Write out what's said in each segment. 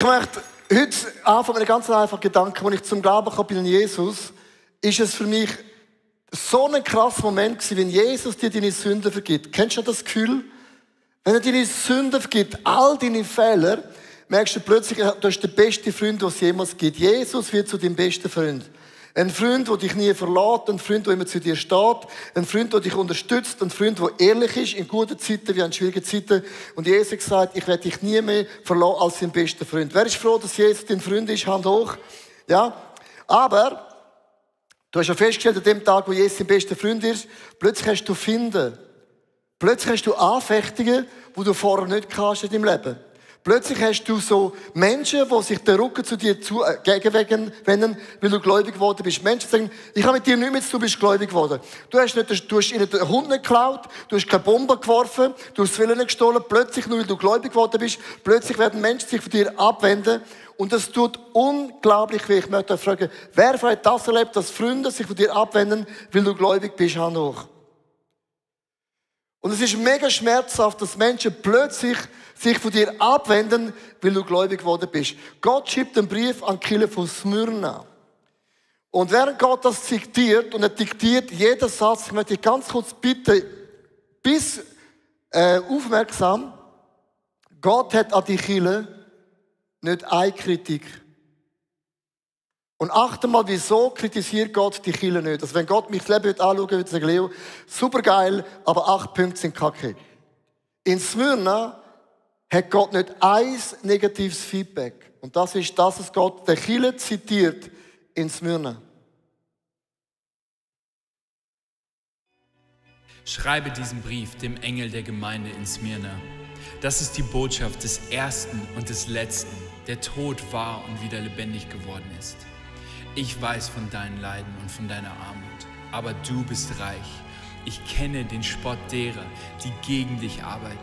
Ich möchte heute anfangen mit einem ganz einfachen Gedanken, als ich zum Glauben kam bei Jesus, ist es für mich so ein krasser Moment gewesen, wenn Jesus dir deine Sünden vergibt. Kennst du das Gefühl? Wenn er deine Sünden vergibt, all deine Fehler, merkst du plötzlich, du hast den besten Freund, den es jemals gibt. Jesus wird zu deinem besten Freund. Ein Freund, der dich nie verlässt, ein Freund, der immer zu dir steht, ein Freund, der dich unterstützt, ein Freund, der ehrlich ist, in guten Zeiten wie in schwierigen Zeiten. Und Jesus hat gesagt, ich werde dich nie mehr verlassen als dein bester Freund. Wer ist froh, dass Jesus dein Freund ist? Hand hoch. Ja. Aber, du hast ja festgestellt, an dem Tag, wo Jesus dein bester Freund ist, plötzlich hast du Finden. Plötzlich hast du Anfechtungen, die du vorher nicht kannst in deinem Leben. Plötzlich hast du so Menschen, die sich den Rücken zu dir gegenwenden, weil du gläubig geworden bist. Menschen sagen, ich habe mit dir nichts mehr zu tun, du bist gläubig geworden. Du hast ihnen den Hund nicht geklaut, du hast keine Bombe geworfen, du hast das Velo nicht gestohlen. Plötzlich, nur weil du gläubig geworden bist, plötzlich werden Menschen sich von dir abwenden. Und das tut unglaublich weh. Ich möchte euch fragen, wer hat das erlebt, dass Freunde sich von dir abwenden, weil du gläubig bist? Hand hoch. Und es ist mega schmerzhaft, dass Menschen plötzlich sich von dir abwenden, weil du gläubig geworden bist. Gott schreibt einen Brief an die Kirche von Smyrna. Und während Gott das diktiert, und er diktiert jeden Satz, ich möchte dich ganz kurz bitten, aufmerksam, Gott hat an die Kirche nicht eine Kritik. Und achte mal, wieso kritisiert Gott die Kirche nicht? Also wenn Gott mich das Leben anschauen würde, sagen Leo, super geil, aber 8 Punkte sind kacke. In Smyrna hat Gott nicht ein negatives Feedback. Und das ist das, was Gott der Kirche zitiert in Smyrna. Schreibe diesen Brief dem Engel der Gemeinde in Smyrna. Das ist die Botschaft des Ersten und des Letzten, der tot war und wieder lebendig geworden ist. Ich weiß von deinen Leiden und von deiner Armut, aber du bist reich. Ich kenne den Spott derer, die gegen dich arbeiten,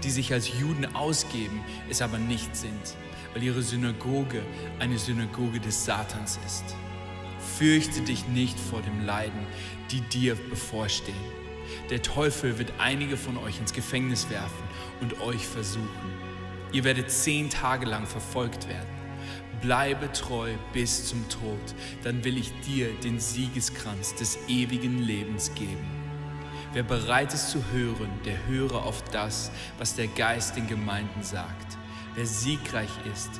die sich als Juden ausgeben, es aber nicht sind, weil ihre Synagoge eine Synagoge des Satans ist. Fürchte dich nicht vor dem Leiden, die dir bevorstehen. Der Teufel wird einige von euch ins Gefängnis werfen und euch versuchen. Ihr werdet 10 Tage lang verfolgt werden. Bleibe treu bis zum Tod, dann will ich dir den Siegeskranz des ewigen Lebens geben. Wer bereit ist zu hören, der höre auf das, was der Geist den Gemeinden sagt. Wer siegreich ist,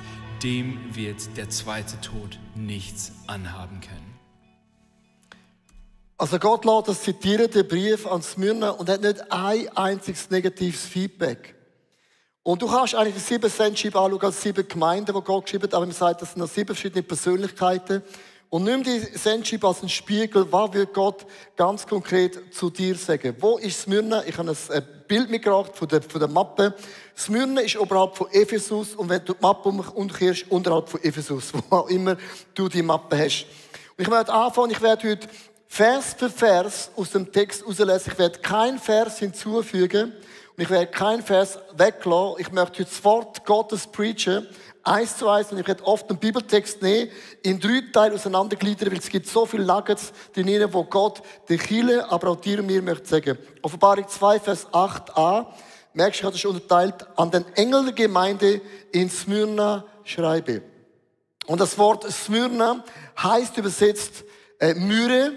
dem wird der zweite Tod nichts anhaben können. Also Gott lässt das zitieren, den Brief an Smyrna, und hat nicht ein einziges negatives Feedback. Und du kannst eigentlich die 7 Sendschreiben anschauen als 7 Gemeinden, die Gott geschrieben hat, aber man sagt, das sind noch 7 verschiedene Persönlichkeiten. Und nimm die Sendschreiben als einen Spiegel, was will Gott ganz konkret zu dir sagen. Wo ist Smyrna? Ich habe ein Bild mitgebracht von der Mappe. Smyrna ist oberhalb von Ephesus, und wenn du die Mappe umkehrst, unterhalb von Ephesus, wo auch immer du die Mappe hast. Und ich werde anfangen, ich werde heute Vers für Vers aus dem Text herauslesen. Ich werde keinen Vers hinzufügen. Und ich werde keinen Vers weglassen. Ich möchte heute das Wort Gottes preachen, 1 zu 1. Und ich werde oft einen Bibeltext nehmen, in 3 Teile auseinandergliedern, weil es gibt so viele Nuggets drin, wo Gott der Kirche, aber auch dir und mir möchte sagen. Offenbarung 2, Vers 8a. Merkst du, das ist unterteilt, an den Engel der Gemeinde in Smyrna schreibe. Und das Wort Smyrna heisst übersetzt Mühre.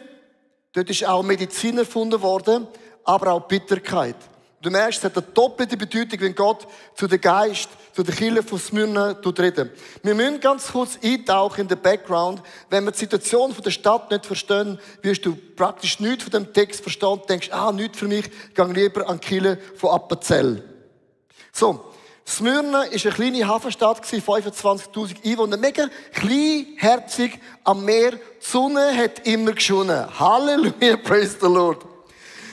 Dort ist auch Medizin erfunden worden, aber auch Bitterkeit. Du merkst, es hat eine doppelte Bedeutung, wenn Gott zu der Geist, zu der Kirche von Smyrna redet. Wir müssen ganz kurz eintauchen in den Background. Wenn wir die Situation von der Stadt nicht verstehen, wirst du praktisch nichts von dem Text verstehen und denkst, nichts für mich, ich gehe lieber an die Kirche von Appenzell. So, Smyrna war eine kleine Hafenstadt, 25'000 Einwohner, mega kleinherzig am Meer. Die Sonne hat immer geschonen. Halleluja, praise the Lord.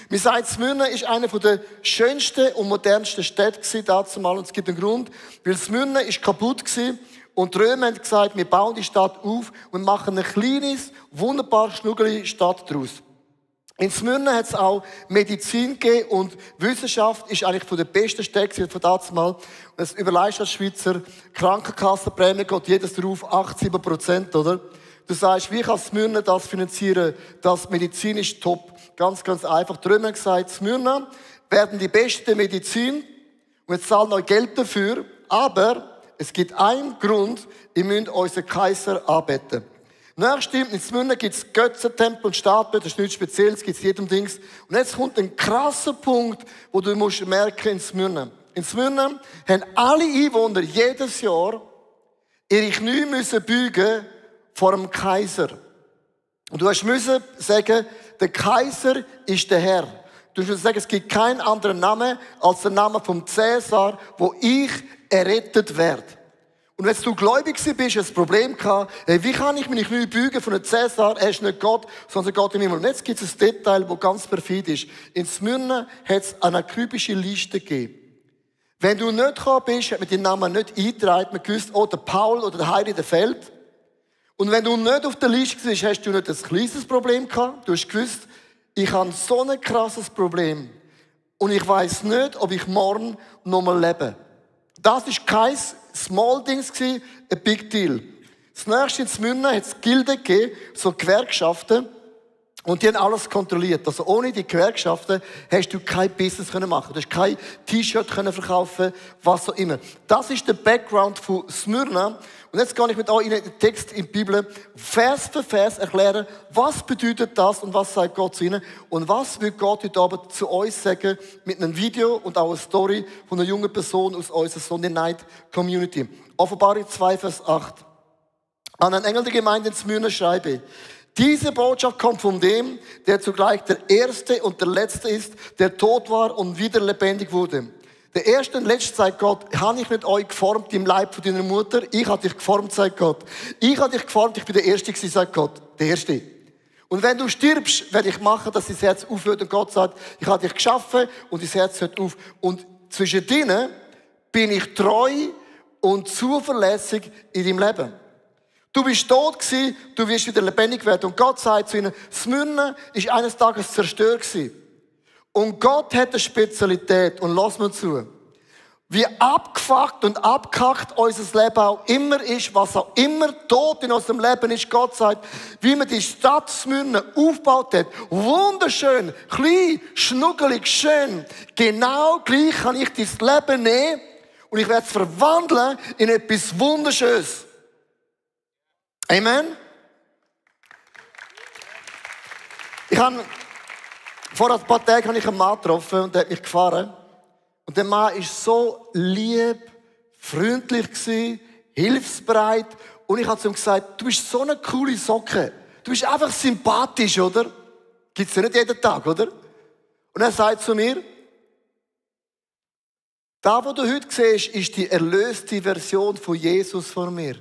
Wir sagen, Smyrna ist eine der schönsten und modernsten Städte dazumal. Und es gibt einen Grund, weil Smyrna ist kaputt gewesen und die Römer haben gesagt, wir bauen die Stadt auf und machen eine kleines, wunderbar schnuckelige Stadt daraus. In Smyrna hat es auch Medizin gegeben und Wissenschaft ist eigentlich von der besten Städte von dazumal. Und es überleist als Schweizer Krankenkassenprämie geht jedes drauf 8-7%, oder? Du sagst, wie kann Smyrna das finanzieren? Das Medizin ist top. Ganz, ganz einfach. Die Römer haben gesagt, Smyrna werden die beste Medizin und wir zahlen euch Geld dafür, aber Es gibt einen Grund, ihr müsst unseren Kaiser anbeten. Nächstes in Smyrna gibt es Götzentempel und Statuen, das ist nichts Spezielles, gibt es jedem Dings. Und jetzt kommt ein krasser Punkt, wo du musst merken in Smyrna. In Smyrna haben alle Einwohner jedes Jahr ihre Knie müssen beugen vor dem Kaiser. Und du musst sagen, der Kaiser ist der Herr. Du musst sagen, es gibt keinen anderen Namen als der Name vom Cäsar, wo ich errettet werde. Und wenn du gläubig bist, hast du ein Problem gehabt, wie kann ich meine Knie beugen von einem Cäsar? Er ist nicht Gott, sondern Gott im Himmel. Und jetzt gibt es ein Detail, das ganz perfid ist. In Smyrna hat es eine akribische Liste gegeben. Wenn du nicht gekommen bist, hat man deinen Namen nicht eingetragen, man gewusst, oh, der Paul oder der Heidi, der fehlt. Und wenn du nicht auf der Liste warst, hast du nicht ein kleines Problem gehabt. Du hast gewusst, ich habe so ein krasses Problem. Und ich weiss nicht, ob ich morgen noch mal lebe. Das war kein Small Dings, ein Big Deal. Das nächste in Smyrna hat es Gilden gegeben, so Gewerkschaften. Und die haben alles kontrolliert. Also ohne die Gewerkschaften hast du kein Business machen können. Du hast kein T-Shirt verkaufen, was auch immer. Das ist der Background von Smyrna. Und jetzt gehe ich mit euch in den Text in der Bibel Vers für Vers erklären, was bedeutet das und was sagt Gott zu ihnen und was will Gott heute Abend zu uns sagen mit einem Video und auch einer Story von einer jungen Person aus unserer Sunday Night Community. Offenbarung 2, Vers 8. An einen Engel der Gemeinde in Smyrna schreibe: Diese Botschaft kommt von dem, der zugleich der Erste und der Letzte ist, der tot war und wieder lebendig wurde. Der Erste und Letzte, sagt Gott, habe ich nicht euch geformt im Leib von deiner Mutter? Ich habe dich geformt, sagt Gott. Ich habe dich geformt, ich bin der Erste gewesen, sagt Gott. Der Erste. Und wenn du stirbst, werde ich machen, dass dein Herz aufhört und Gott sagt, ich habe dich geschaffen und dein Herz hört auf. Und zwischen denen bin ich treu und zuverlässig in deinem Leben. Du bist tot gewesen, du wirst wieder lebendig werden. Und Gott sagt zu ihnen, Smyrna ist eines Tages zerstört gewesen. Und Gott hat eine Spezialität. Und lass mir zu. Wie abgefuckt und abgehackt unser Leben auch immer ist, was auch immer tot in unserem Leben ist, Gott sagt, wie man die Stadt Smyrna aufgebaut hat. Wunderschön, klein, schnuggelig, schön. Genau gleich kann ich dein Leben nehmen und ich werde es verwandeln in etwas Wunderschönes. Amen. Vor ein paar Tagen habe ich einen Mann getroffen und der hat mich gefahren. Und der Mann war so lieb, freundlich gewesen, hilfsbereit. Und ich habe zu ihm gesagt, du bist so eine coole Socke. Du bist einfach sympathisch, oder? Gibt's ja nicht jeden Tag, oder? Und er sagt zu mir, da, was du heute siehst, ist die erlöste Version von Jesus vor mir.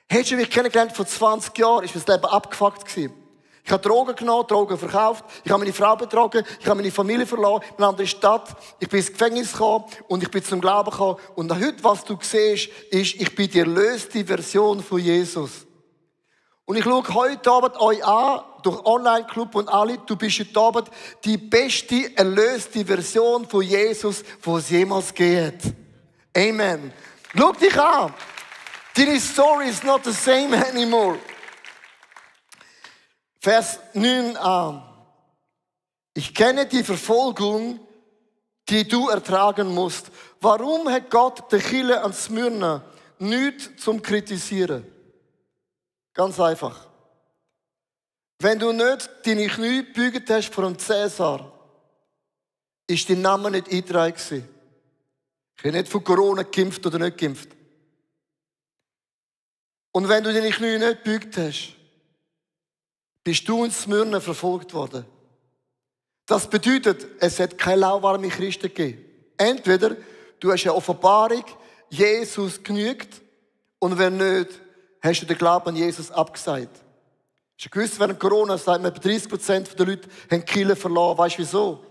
Hättest du mich kennengelernt vor 20 Jahren, ist mein Leben abgefuckt gewesen. Ich habe Drogen genommen, Drogen verkauft, ich habe meine Frau betrogen, ich habe meine Familie verloren, in eine andere Stadt, ich bin ins Gefängnis gekommen und ich bin zum Glauben gekommen. Und heute, was du siehst, ist, ich bin die erlöste Version von Jesus. Und ich schaue heute Abend euch an, durch Online-Club und alle, du bist heute Abend die beste, erlöste Version von Jesus, die es jemals gegeben hat. Amen. Schau dich an. Deine story is not the same anymore. Vers 9a. Ich kenne die Verfolgung, die du ertragen musst. Warum hat Gott der Kirche an Smyrna nichts zum Kritisieren? Ganz einfach. Wenn du nicht deine Knie gebeugt hast vor dem Cäsar, ist dein Name nicht eingetragen gewesen. Ich habe nicht von Corona geimpft oder nicht geimpft. Und wenn du deine Knie nicht gebeugt hast, bist du in Smyrna verfolgt worden. Das bedeutet, es hat keine lauwarme Christen gegeben. Entweder du hast eine Offenbarung, Jesus genügt, und wenn nicht, hast du den Glauben an Jesus abgesagt. Hast du gewusst, während Corona sagt man, 30% der Leute haben die Kirche verloren. Weißt du wieso?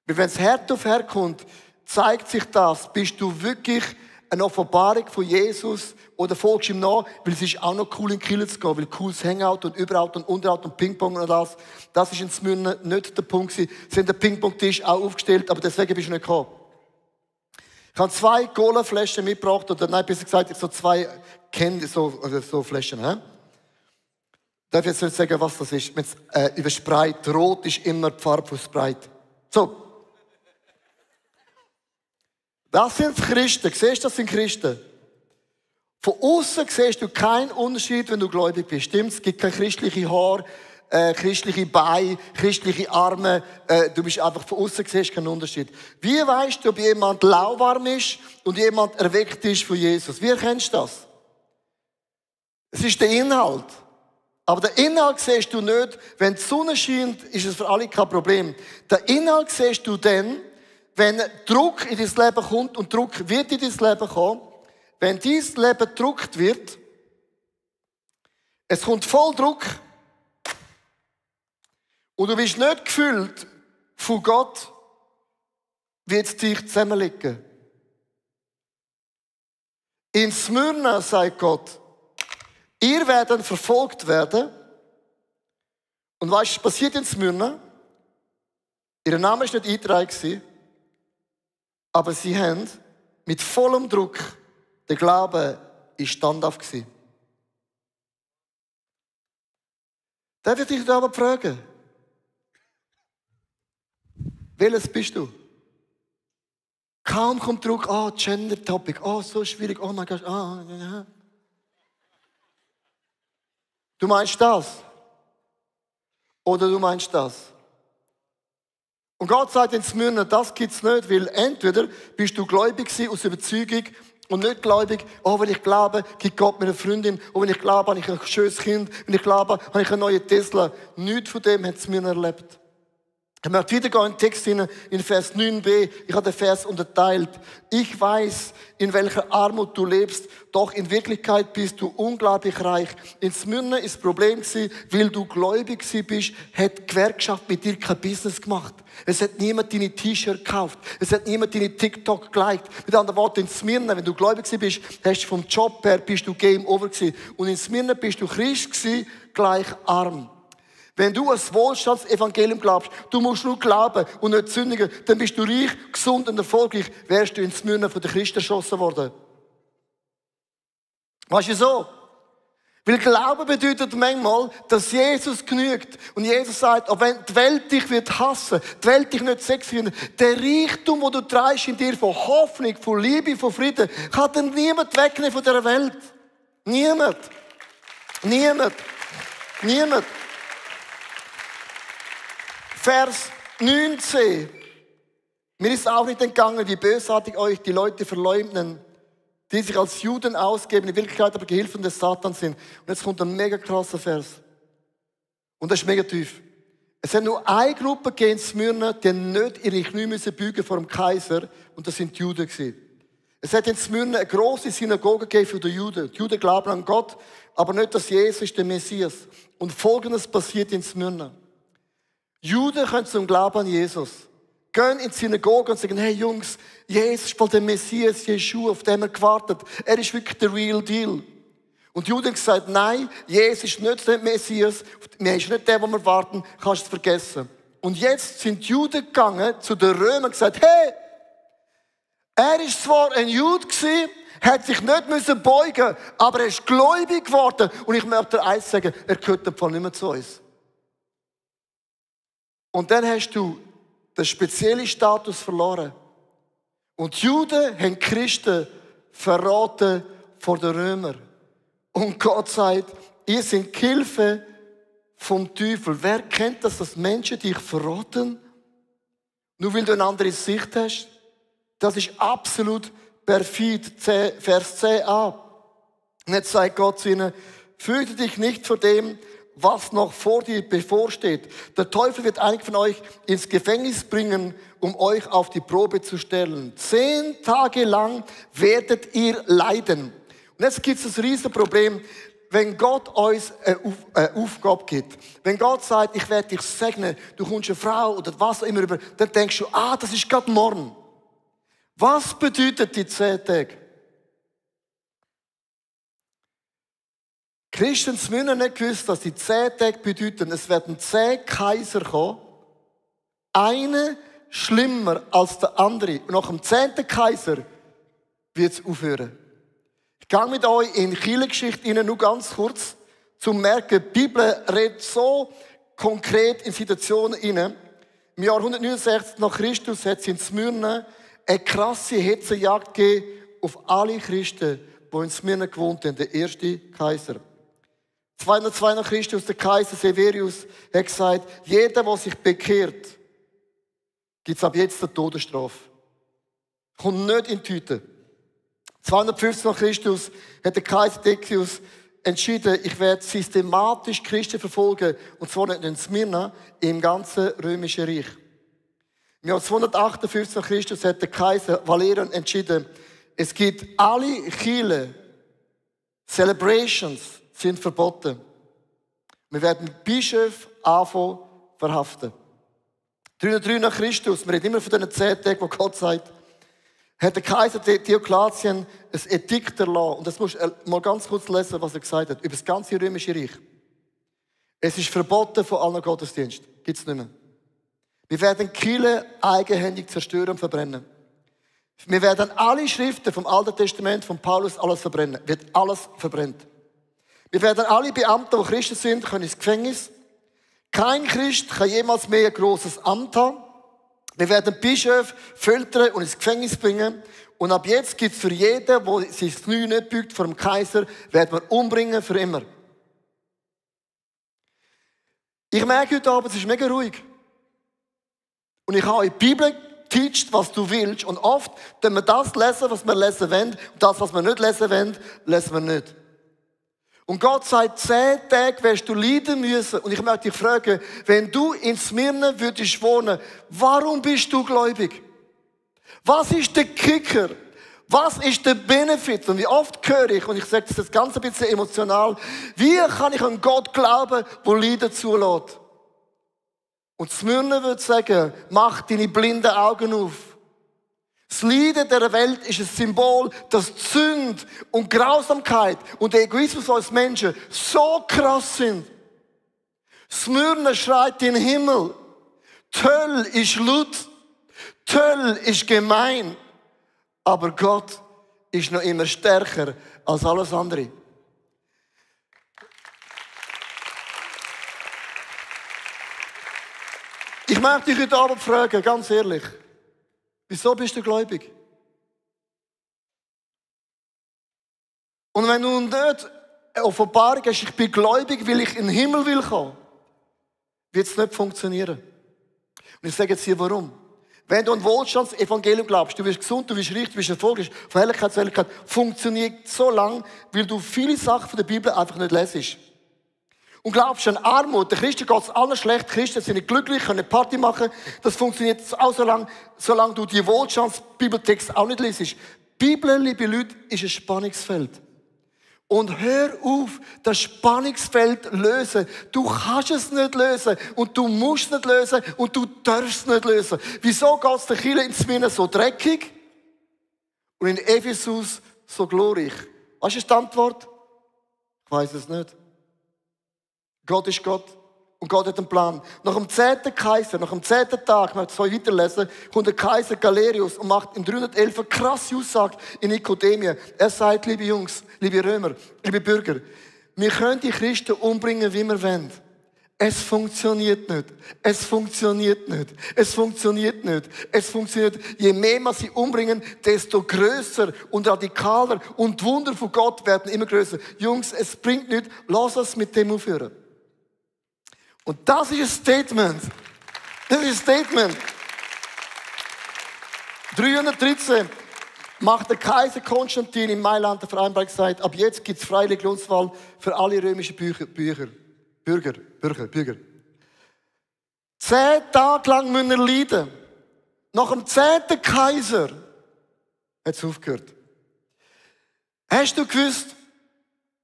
Weil wenn es Herd auf Herd kommt, zeigt sich das, bist du wirklich eine Offenbarung von Jesus oder folgst ihm nach, weil es ist auch noch cool in die Kirche zu gehen, weil cooles Hangout und Überout und Unterout und Ping-Pong und das. Das ist in Smyrna nicht der Punkt gewesen. Sie haben den Ping-Pong-Tisch auch aufgestellt, aber deswegen bist du nicht gekommen. Ich habe 2 Cola-Flaschen mitgebracht, oder nein, besser gesagt, so 2 so Flaschen. He? Ich darf jetzt nicht sagen, was das ist. Über Sprite. Rot ist immer die Farbe von Sprite. So. Das sind Christen. Siehst du, das sind Christen. Von außen siehst du keinen Unterschied, wenn du gläubig bist. Stimmt, es gibt keine christliche Haar, christliche Beine, christliche Arme. Du bist einfach von außen siehst keinen Unterschied. Wie weißt du, ob jemand lauwarm ist und jemand erweckt ist von Jesus? Wie erkennst du das? Es ist der Inhalt. Aber den Inhalt siehst du nicht, wenn die Sonne scheint, ist es für alle kein Problem. Den Inhalt siehst du dann, wenn Druck in dein Leben kommt, und Druck wird in dein Leben kommen, wenn dein Leben gedruckt wird, es kommt voll Druck, und du bist nicht gefüllt von Gott, wird es dich zusammenlegen. In Smyrna sagt Gott, ihr werdet verfolgt werden. Und weißt du, was passiert in Smyrna? Ihr Name war nicht eingetragen, aber sie haben mit vollem Druck den Glauben in standhaft gewesen. Darf ich dich aber fragen? Welches bist du? Kaum kommt Druck, Gender-Topic, so schwierig, oh mein Gott, Du meinst das? Oder du meinst das? Und Gott sagt in Smyrna, das gibt's nicht, weil entweder bist du gläubig aus Überzeugung und nicht gläubig, wenn ich glaube, gibt Gott mir eine Freundin, wenn ich glaube, habe ich ein schönes Kind, wenn ich glaube, habe ich einen neuen Tesla. Nichts von dem hat Smyrna erlebt. Ich möchte wieder in den Text hinein, in Vers 9b. Ich habe den Vers unterteilt. Ich weiß, in welcher Armut du lebst, doch in Wirklichkeit bist du unglaublich reich. In Smyrna ist das Problem gewesen, weil du gläubig bist, hat die Gewerkschaft mit dir kein Business gemacht. Es hat niemand deine T-Shirt gekauft. Es hat niemand deine TikTok geliked. Mit anderen Worten, in Smyrna, wenn du gläubig bist, hast du vom Job her, bist du Game Over gewesen. Und in Smyrna bist du Christ gewesen, gleich arm. Wenn du ein Wohlstandsevangelium glaubst, du musst nur glauben und nicht sündigen, dann bist du reich, gesund und erfolgreich, wärst du in Smyrna von den Christen erschossen worden. Weißt du so? Weil Glauben bedeutet manchmal, dass Jesus genügt. Und Jesus sagt, auch wenn die Welt dich wird hassen, die Welt dich nicht sexy findet, der Reichtum, den du trägst in dir von Hoffnung, von Liebe, von Frieden, kann dir niemand wegnehmen von dieser Welt. Niemand. Niemand. Niemand. Vers 19. Mir ist auch nicht entgangen, wie bösartig euch die Leute verleumden, die sich als Juden ausgeben, in Wirklichkeit aber Gehilfen des Satans sind. Und jetzt kommt ein mega krasser Vers. Und das ist mega tief. Es hat nur eine Gruppe gegeben in Smyrna, die nicht ihre Knie müssen beugen vor dem Kaiser, und das sind die Juden gewesen. Es hat in Smyrna eine grosse Synagoge gegeben für die Juden. Die Juden glauben an Gott, aber nicht, dass Jesus ist der Messias. Und Folgendes passiert in Smyrna. Juden können zum Glauben an Jesus gehen in die Synagoge und sagen, hey Jungs, Jesus ist bald der Messias, Jeschua, auf den wir gewartet. Er ist wirklich der real deal. Und die Juden haben gesagt, nein, Jesus ist nicht der Messias, er ist nicht der, den wir warten, kannst du es vergessen. Und jetzt sind die Juden gegangen zu den Römern und gesagt, hey, er ist zwar ein Jude gewesen, hat sich nicht müssen beugen, aber er ist gläubig geworden. Und ich möchte dir eins sagen, er gehört im Fall nicht mehr zu uns. Und dann hast du den speziellen Status verloren. Und die Juden haben die Christen verraten vor den Römern. Und Gott sagt, ihr seid die Hilfe vom Teufel. Wer kennt das, dass Menschen dich verraten? Nur weil du eine andere Sicht hast? Das ist absolut perfid. Vers 10a. Und jetzt sagt Gott zu ihnen, fürchte dich nicht vor dem, was noch vor dir bevorsteht. Der Teufel wird einige von euch ins Gefängnis bringen, um euch auf die Probe zu stellen. 10 Tage lang werdet ihr leiden. Und jetzt gibt es das riesige Problem, wenn Gott uns eine Aufgabe gibt. Wenn Gott sagt, ich werde dich segnen, du kommst eine Frau oder was auch immer über, dann denkst du, das ist gerade morgen. Was bedeutet die 10 Tage? Christen müssen nicht gewusst, dass die 10 Tage bedeuten, es werden 10 Kaiser kommen, eine schlimmer als der andere. Und nach dem 10. Kaiser wird es aufhören. Ich gehe mit euch in die Kirchengeschichte rein, nur ganz kurz, zum zu merken, die Bibel redet so konkret in Situationen rein. Im Jahr 169 nach Christus hat es in Smyrna eine krasse Hetzejagd gegeben auf alle Christen, die in Smyrna gewohnt haben, der erste Kaiser. 202 nach Christus, der Kaiser Severius, hat gesagt, jeder, der sich bekehrt, gibt es ab jetzt eine Todesstrafe. Kommt nicht in die Tüte. 250 nach Christus hat der Kaiser Decius entschieden, ich werde systematisch Christen verfolgen, und zwar nicht in Smyrna, im ganzen römischen Reich. Im Jahr 258 nach Christus hat der Kaiser Valerian entschieden, es gibt alle Kirchen, Celebrations sind verboten. Wir werden Bischöfe anfangen verhaften. 303 nach Christus, wir reden immer von diesen 10 Tagen, wo Gott sagt, hat der Kaiser Diokletian ein Edikt erlassen. Und das musst du mal ganz kurz lesen, was er gesagt hat, über das ganze römische Reich. Es ist verboten von allen Gottesdiensten. Gibt es nicht mehr. Wir werden Kirchen eigenhändig zerstören und verbrennen. Wir werden alle Schriften vom Alten Testament, von Paulus, alles verbrennen. Wird alles verbrennt. Wir werden alle Beamten, die Christen sind, können ins Gefängnis. Kein Christ kann jemals mehr ein grosses Amt haben. Wir werden Bischöfe foltern und ins Gefängnis bringen. Und ab jetzt gibt es für jeden, der sich das Knie nicht beugt vor dem Kaiser, werden wir umbringen für immer. Ich merke heute Abend, es ist mega ruhig. Und ich habe in der Bibel teacht, was du willst. Und oft wenn wir das lesen, was wir lesen wollen. Und das, was wir nicht lesen wollen, lesen wir nicht. Und Gott sagt, 10 Tage wirst du leiden müssen. Und ich möchte dich fragen, wenn du in Smyrna würdest wohnen, warum bist du gläubig? Was ist der Kicker? Was ist der Benefit? Und wie oft höre ich, und ich sage das ganz ein bisschen emotional, wie kann ich an Gott glauben, der Leiden zulässt? Und Smyrna würde sagen, mach deine blinden Augen auf. Das Leiden der Welt ist ein Symbol, dass Sünde und Grausamkeit und der Egoismus als Menschen so krass sind. Smyrna schreit in den Himmel. Die Hölle ist laut. Die Hölle ist gemein. Aber Gott ist noch immer stärker als alles andere. Ich möchte dich heute Abend fragen, ganz ehrlich. Wieso bist du gläubig? Und wenn du nicht eine Offenbarung hast, ich bin gläubig, weil ich in den Himmel will kommen, wird es nicht funktionieren. Und ich sage jetzt hier, warum. Wenn du an Wohlstandsevangelium glaubst, du wirst gesund, du wirst reich, du wirst erfolgreich, von Herrlichkeit zu Herrlichkeit, funktioniert so lange, weil du viele Sachen von der Bibel einfach nicht lesest. Und glaubst du an Armut, der Christen geht es allen schlecht, Christen sind nicht glücklich, können nicht Party machen, das funktioniert auch solange du die Wohlstandsbibeltexte auch nicht lesest. Die Bibel, liebe Leute, ist ein Spannungsfeld. Und hör auf, das Spannungsfeld lösen. Du kannst es nicht lösen und du musst es nicht lösen und du darfst es nicht lösen. Wieso geht es der Kirche in Smyrna so dreckig und in Ephesus so glorreich? Was ist die Antwort? Ich weiss es nicht. Gott ist Gott und Gott hat einen Plan. Nach dem 10. Kaiser, nach dem 10. Tag, ich möchte es euch weiterlesen, kommt der Kaiser Galerius und macht in 311 eine krasse Aussage in Nikodemien. Er sagt, liebe Jungs, liebe Römer, liebe Bürger, wir können die Christen umbringen, wie wir wollen. Es funktioniert nicht. Es funktioniert nicht. Es funktioniert nicht. Es funktioniert. Je mehr wir sie umbringen, desto größer und radikaler und die Wunder von Gott werden immer größer. Jungs, es bringt nichts. Lass uns mit dem aufhören. Und das ist ein Statement. Das ist ein Statement. 313 macht der Kaiser Konstantin in Mailand der Vereinbarung gesagt, ab jetzt gibt es freie Religionswahl für alle römischen Bürger. 10 Tage lang müssen wir leiden. Nach dem 10. Kaiser hat es aufgehört. Hast du gewusst,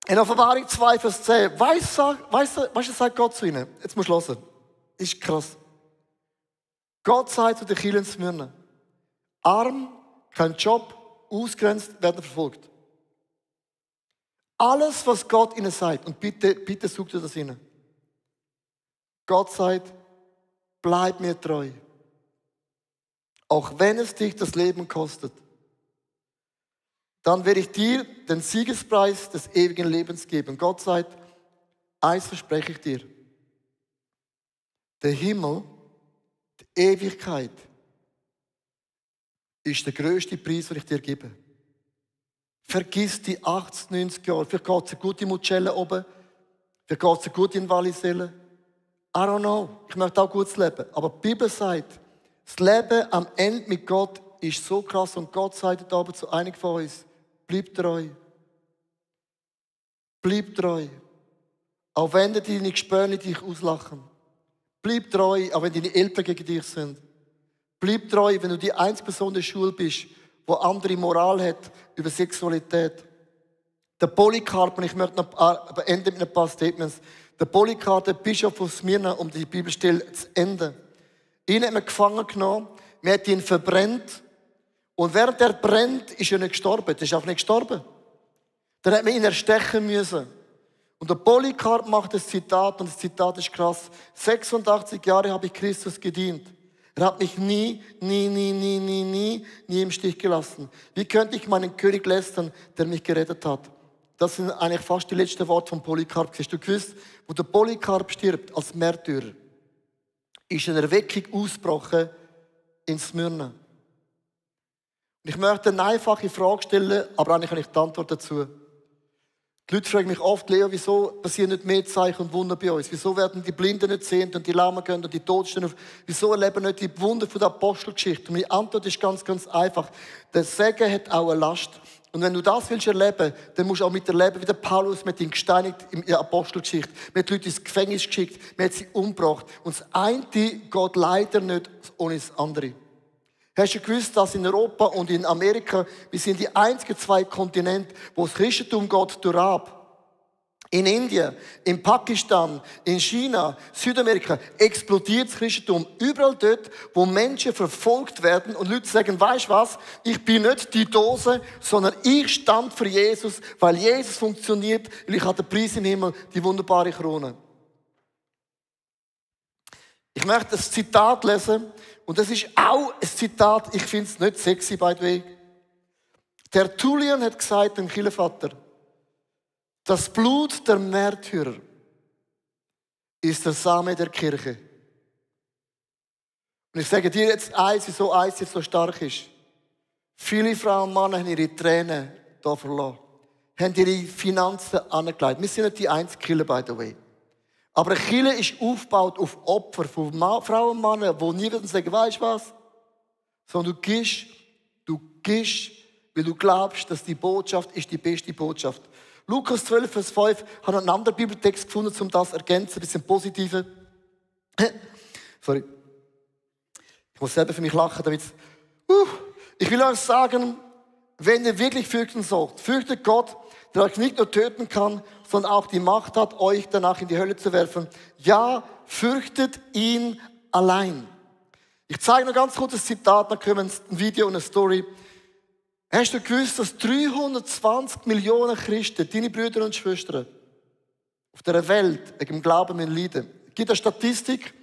in Offenbarung 2, Vers 10, weißt du, was sagt Gott zu ihnen? Jetzt musst du hören. Das ist krass. Gott sagt zu den Kirchen in Smyrna, arm, kein Job, ausgrenzt, werden verfolgt. Alles, was Gott ihnen sagt, und bitte sucht ihr das ihnen. Gott sagt, bleib mir treu. Auch wenn es dich das Leben kostet. Dann werde ich dir den Siegespreis des ewigen Lebens geben. Gott sagt, eins verspreche ich dir. Der Himmel, die Ewigkeit, ist der grösste Preis, den ich dir gebe. Vergiss die 80, 90 Jahre. Vielleicht geht es dir gut in Mucella oben. Vielleicht geht es dir gut in Wallisellen. I don't know. Ich möchte auch gutes Leben. Aber die Bibel sagt, das Leben am Ende mit Gott ist so krass. Und Gott sagt aber zu einigen von uns, bleib treu. Bleib treu. Auch wenn deine Gespöne dich auslachen. Bleib treu, auch wenn deine Eltern gegen dich sind. Bleib treu, wenn du die einzige Person in der Schule bist, die andere Moral hat über Sexualität. Der Polycarp, und ich möchte noch beenden mit ein paar Statements. Der Polycarp, der Bischof von Smyrna, um die Bibelstelle zu enden. Ihn hat man gefangen genommen, man hat ihn verbrennt. Und während er brennt, ist er nicht gestorben. Er ist auch nicht gestorben. Dann hat man ihn erstechen müssen. Und der Polycarp macht das Zitat, und das Zitat ist krass. 86 Jahre habe ich Christus gedient. Er hat mich nie im Stich gelassen. Wie könnte ich meinen König lästern, der mich gerettet hat? Das sind eigentlich fast die letzten Worte von Polycarp. Hast du gewusst, wo der Polycarp stirbt als Märtyrer, ist eine Erweckung ausgebrochen in Smyrna. Und ich möchte eine einfache Frage stellen, aber eigentlich habe ich die Antwort dazu. Die Leute fragen mich oft, Leo, wieso passieren nicht mehr Zeichen und Wunder bei uns? Wieso werden die Blinden nicht sehend und die Lahmen gehen und die Toten stehen auf? Wieso erleben nicht die Wunder von der Apostelgeschichte? Und meine Antwort ist ganz, ganz einfach. Der Segen hat auch eine Last. Und wenn du das willst erleben, dann musst du auch mit erleben, wie der Paulus mit ihn gesteinigt in der Apostelgeschichte. Man hat die Leute ins Gefängnis geschickt, man hat sie umgebracht. Und das eine geht leider nicht ohne das andere. Hast du gewusst, dass in Europa und in Amerika, wir sind die einzigen 2 Kontinente, wo das Christentum geht durchab. In Indien, in Pakistan, in China, Südamerika explodiert das Christentum. Überall dort, wo Menschen verfolgt werden und Leute sagen, weisst du was, ich bin nicht die Dose, sondern ich stand für Jesus, weil Jesus funktioniert, weil ich habe den Preis im Himmel, die wunderbare Krone. Ich möchte das Zitat lesen. Und das ist auch ein Zitat, ich finde es nicht sexy, by the way. Tertullian hat gesagt, dem Kirchenvater, das Blut der Märtyrer ist der Same der Kirche. Und ich sage dir jetzt eins, wieso eins jetzt so stark ist. Viele Frauen und Männer haben ihre Tränen hier verloren, haben ihre Finanzen angelegt. Wir sind nicht die einzige Kirche, by the way. Aber eine Kirche ist aufgebaut auf Opfer von Frauen und Männern, die nie werden sagen, weisst du was? Sondern du gibst, weil du glaubst, dass die Botschaft ist die beste Botschaft. Lukas 12, Vers 5, hat einen anderen Bibeltext gefunden, um das zu ergänzen, ein bisschen positive. Sorry. Ich muss selber für mich lachen, damit Ich will euch sagen, wenn ihr wirklich fürchten sollt, fürchtet Gott, der euch nicht nur töten kann, sondern auch die Macht hat, euch danach in die Hölle zu werfen. Ja, fürchtet ihn allein. Ich zeige noch ganz kurz ein Zitat, dann können wir ein Video und eine Story. Hast du gewusst, dass 320 Millionen Christen, deine Brüder und Schwestern, auf der Welt wegen dem Glauben leiden? Es gibt eine Statistik,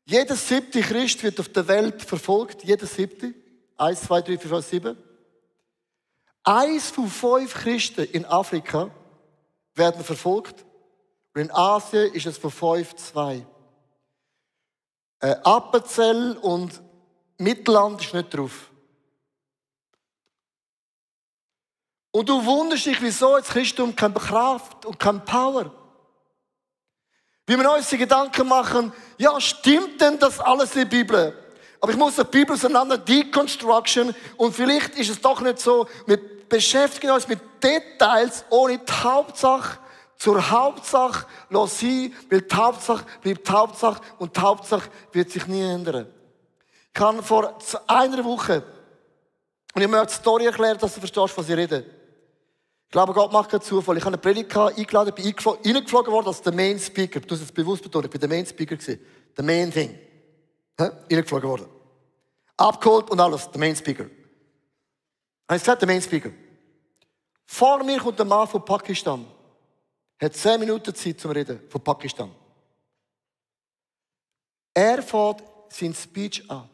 jeder 7. Christ wird auf der Welt verfolgt, jeder 7. 1, 2, 3, 4, 5, 7. 1 von 5 Christen in Afrika werden verfolgt. Und in Asien ist es von 5, 2. Appenzell und Mittelland ist nicht drauf. Und du wunderst dich, wieso das Christentum keine Kraft und keine Power. Wie wir uns die Gedanken machen, ja, stimmt denn das alles in der Bibel? Aber ich muss die Bibel auseinander deconstruction und vielleicht ist es doch nicht so, wir beschäftigen uns mit Details, ohne die Hauptsache zur Hauptsache sein, weil die Hauptsache bleibt die Hauptsache und die Hauptsache wird sich nie ändern. Ich habe vor einer Woche, und ich möchte die Story erklären, dass du verstehst, was ich rede. Ich glaube, Gott macht keinen Zufall. Ich habe eine Predigt eingeladen, bin reingeflogen worden als der Main Speaker. Du hast es bewusst betont, ich bin der Main Speaker gewesen. Der Main Thing. Reingeflogen worden. Abgeholt und alles, der Main Speaker. Habe ich gesagt, der Main Speaker. Vor mir kommt ein Mann von Pakistan. Hat 10 Minuten Zeit zum Reden von Pakistan. Er fährt seinen Speech an.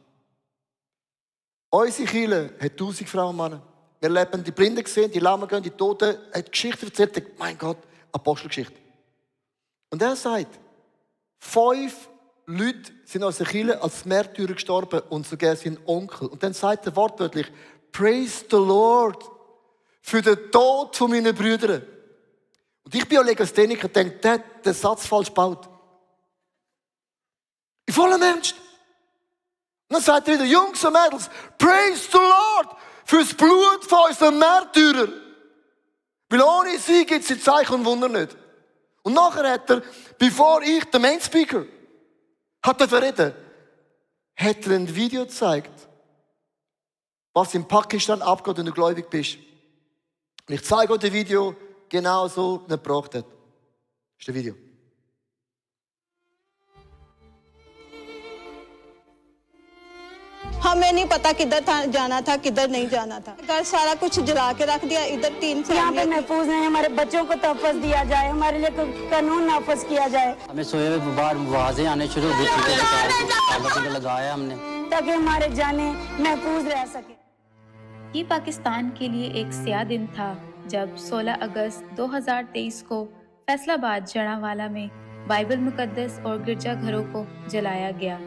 Unsere Kirche hat 1000 Frauen und Männer. Wir leben die Blinden gesehen, die Lahmen gehen, die Toten. Er hat Geschichten erzählt, denkt, mein Gott, Apostelgeschichte. Und er sagt, 5 Leute sind aus der Kirche als Märtyrer gestorben und sogar sein Onkel. Und dann sagt er wortwörtlich, praise the Lord für den Tod von meinen Brüdern. Und ich bin auch Legastheniker und denke, der hat den Satz falsch gebaut. In vollem Ernst. Und dann sagt er wieder, Jungs und Mädels, praise the Lord für das Blut von unseren Märtyrern. Weil ohne sie gibt es die Zeichen und Wunder nicht. Und nachher hat er, bevor ich, der Main Speaker, hat er ein Video gezeigt, was in Pakistan abgeht, wenn du gläubig bist. Und ich zeige euch das Video genau so, wie er gebracht hat. Das ist das Video. हमें नहीं पता किधर जाना था किधर नहीं जाना था घर सारा कुछ जला के रख दिया इधर 3 साल यहाँ पे महफूज नहीं हमारे बच्चों को तहफ़्फ़ुज़ दिया जाए हमारे लिए कानून नाफज किया जाए हमें सोए हुए बाहर आवाज़ें आने शुरू हो गई लगाया हमने ताकि हमारे जाने महफूज रह सके। ये पाकिस्तान के लिए एक स्याह दिन था जब 16 अगस्त 2023 को फैसलाबाद जड़ावाला में बाइबल मुकद्दस और गिरजाघरों को जलाया गया।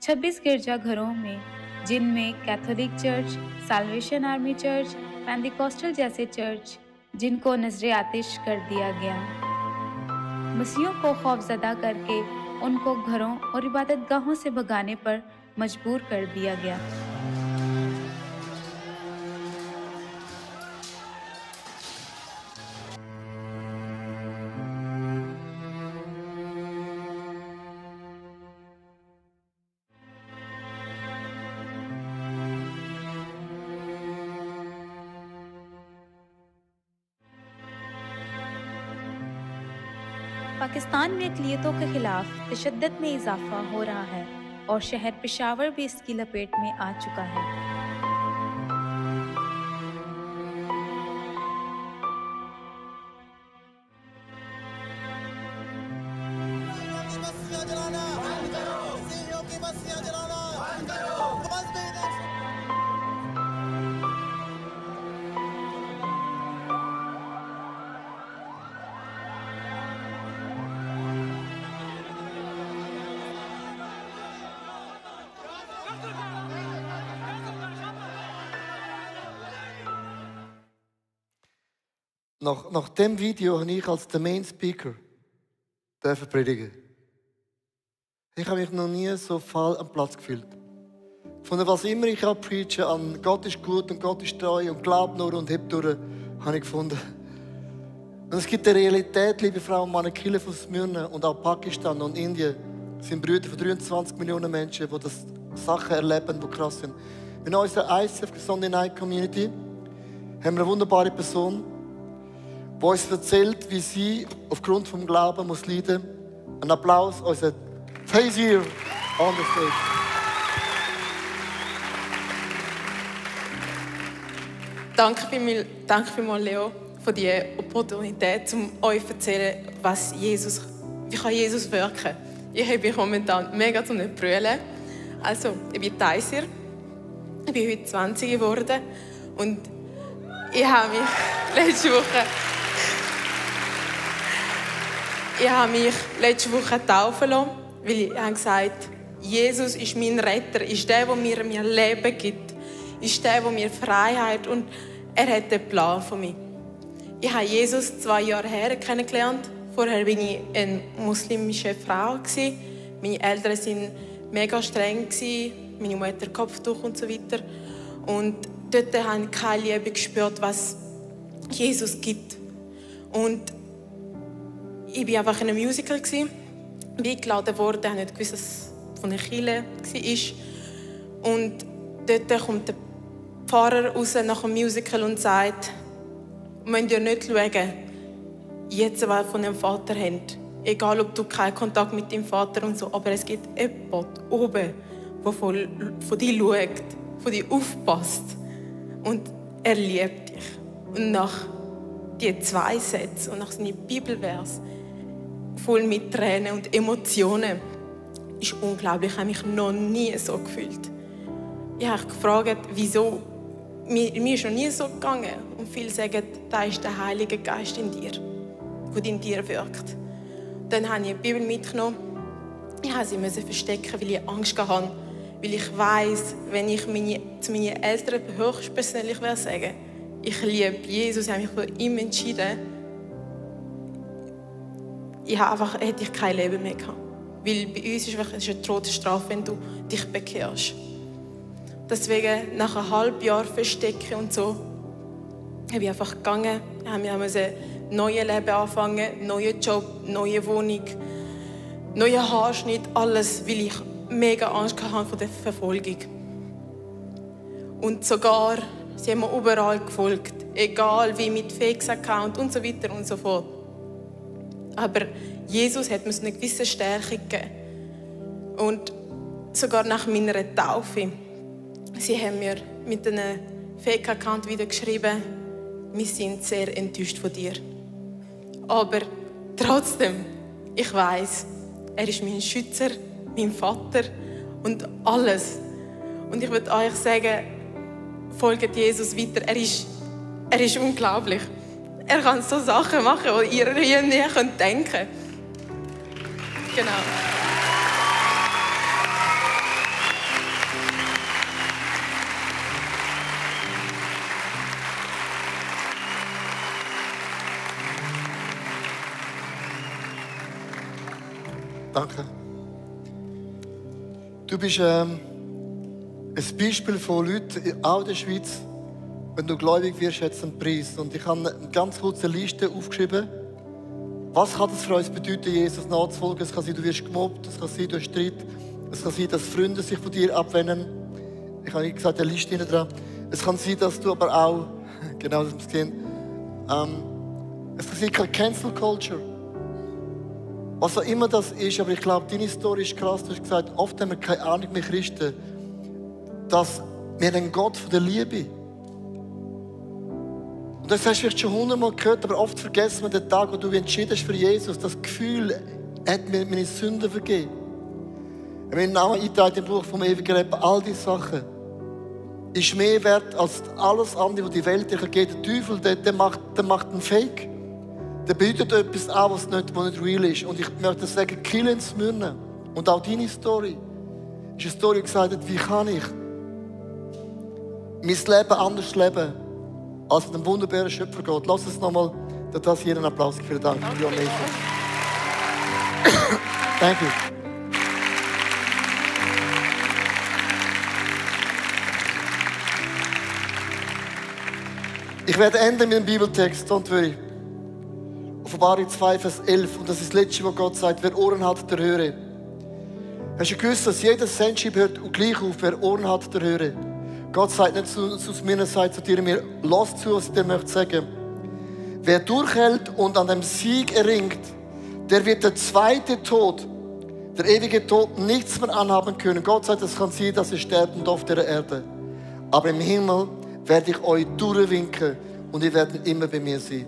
26 गिरजाघरों में, जिनमें Catholic church, Salvation Army church, Pentecostal जैसे चर्च, जिनको नजरे आतिश कर दिया गया। मसीहों को खौफजदा करके उनको घरों और इबादतगाहों से भगाने पर मजबूर कर दिया गया। पाकिस्तान में अक़लियतों के खिलाफ तशद्दुद में इजाफा हो रहा है और शहर पेशावर भी इसकी लपेट में आ चुका है। Nach dem Video habe ich als der Main Speaker predigen. Ich habe mich noch nie so voll am Platz gefühlt. Von was immer ich auch preache, an Gott ist gut und Gott ist treu und glaub nur und heb durch, habe ich gefunden. Und es gibt eine Realität, liebe Frauen und Männer, Kirche von Smyrna und auch Pakistan und Indien sind Brüder von 23 Millionen Menschen, die das Sachen erleben, die krass sind. In unserer ICF Sunday Night Community haben wir eine wunderbare Person, die uns erzählt, wie sie aufgrund des Glaubens muss leiden muss. Ein Applaus, unser Taysir on the stage. Danke vielmals, Leo, für die Opportunität, um euch zu erzählen, wie kann Jesus wirken. Ich habe mich momentan mega zum Brüllen. Also, ich bin Taysir. Ich bin heute 20 geworden. Und ich habe mich letzte Woche taufen lassen, weil ich gesagt habe, Jesus ist mein Retter, ist der mir Leben gibt, ist der mir Freiheit und er hat einen Plan für mich. Ich habe Jesus 2 Jahre her kennengelernt. Vorher war ich eine muslimische Frau. Meine Eltern waren mega streng, meine Mutter Kopftuch und so weiter. Und dort habe ich keine Liebe gespürt, was Jesus gibt. Und ich war einfach in einem Musical, bin eingeladen worden, ich habe nicht gewusst, dass es von der Kirche war. Und dort kommt der Pfarrer raus nach dem Musical und sagt, wir müssen ja nicht schauen, jetzt, was von dem Vater haben. Egal, ob du keinen Kontakt mit deinem Vater und so, aber es gibt jemanden oben, der von dir schaut, von dir aufpasst. Und er liebt dich. Und nach diesen 2 Sätzen und nach seinem Bibelvers, voll mit Tränen und Emotionen, ist unglaublich. Ich habe mich noch nie so gefühlt. Ich habe gefragt, wieso mir ist noch nie so gegangen. Und viele sagen, da ist der Heilige Geist in dir, der in dir wirkt. Dann habe ich eine Bibel mitgenommen. Ich musste sie verstecken, weil ich Angst hatte. Weil ich weiss, wenn ich zu meinen Eltern höchstpersönlich sagen, ich liebe Jesus, ich habe mich für ihn entschieden, hätte ich kein Leben mehr gehabt. Weil bei uns ist es eine Todesstrafe, wenn du dich bekehrst. Deswegen, nach einem halben Jahr verstecken und so, habe ich einfach gegangen. Wir mussten ein neues Leben anfangen, neuen Job, neue Wohnung, neuen Haarschnitt, alles, weil ich mega Angst hatte vor der Verfolgung. Und sogar, sie haben mir überall gefolgt, egal wie, mit Fakes-Account und so weiter und so fort. Aber Jesus hat mir eine gewisse Stärke gegeben. Und sogar nach meiner Taufe, sie haben mir mit einem Fake-Account wieder geschrieben, wir sind sehr enttäuscht von dir. Aber trotzdem, ich weiss, er ist mein Schützer, mein Vater und alles. Und ich würde euch sagen, folgt Jesus weiter. Er ist unglaublich. Er kann so Sachen machen, die ihr nie denken könnt. Genau. Danke. Du bist ein Beispiel von Leuten, auch in der Schweiz, wenn du gläubig wirst, hat es einen Preis. Und ich habe eine ganz kurze Liste aufgeschrieben. Was kann es für uns bedeuten, Jesus nachzufolgen? Es kann sein, du wirst gemobbt, es kann sein, du hast Streit, es kann sein, dass Freunde sich von dir abwenden. Ich habe gesagt, eine Liste hinten dran. Es kann sein, dass du aber auch, genau das sehen, es kann sein, keine Cancel Culture. Was auch immer das ist, aber ich glaube, deine Story ist krass. Du hast gesagt, oft haben wir keine Ahnung, wir Christen, dass wir einen Gott von der Liebe. Und das hast du vielleicht schon 100-mal gehört, aber oft vergessen wir den Tag, wo du entschieden hast für Jesus. Das Gefühl, er hat mir meine Sünden vergeben. Wenn wir den Namen eintragen im Buch vom ewigen Leben, all diese Sachen, ist mehr wert als alles andere, was die Welt dir gibt. Der Teufel, der macht einen Fake. Der bietet etwas an, was nicht real ist. Und ich möchte sagen, Kiel in Smyrna und auch deine Story ist eine Story, die gesagt hat, wie kann ich mein Leben anders leben, als mit einem wunderbaren Schöpfer Gott. Lass uns nochmal, das hier einen Applaus. Vielen Dank. Thank you. Ich werde enden mit dem Bibeltext, don't worry. Offenbarung 2, Vers 11. Und das ist das Letzte, was Gott sagt. Wer Ohren hat, der höre. Hast du gewusst, dass jeder Sonship hört gleich auf? Wer Ohren hat, der höre. Gott sagt nicht zu mir, er sagt zu dir, mir lass zu, was ich dir möchte sagen. Wer durchhält und an dem Sieg erringt, der wird der zweite Tod, der ewige Tod, nichts mehr anhaben können. Gott sagt, es kann sein, dass ihr sterbt auf der Erde. Aber im Himmel werde ich euch durchwinken und ihr werdet immer bei mir sein.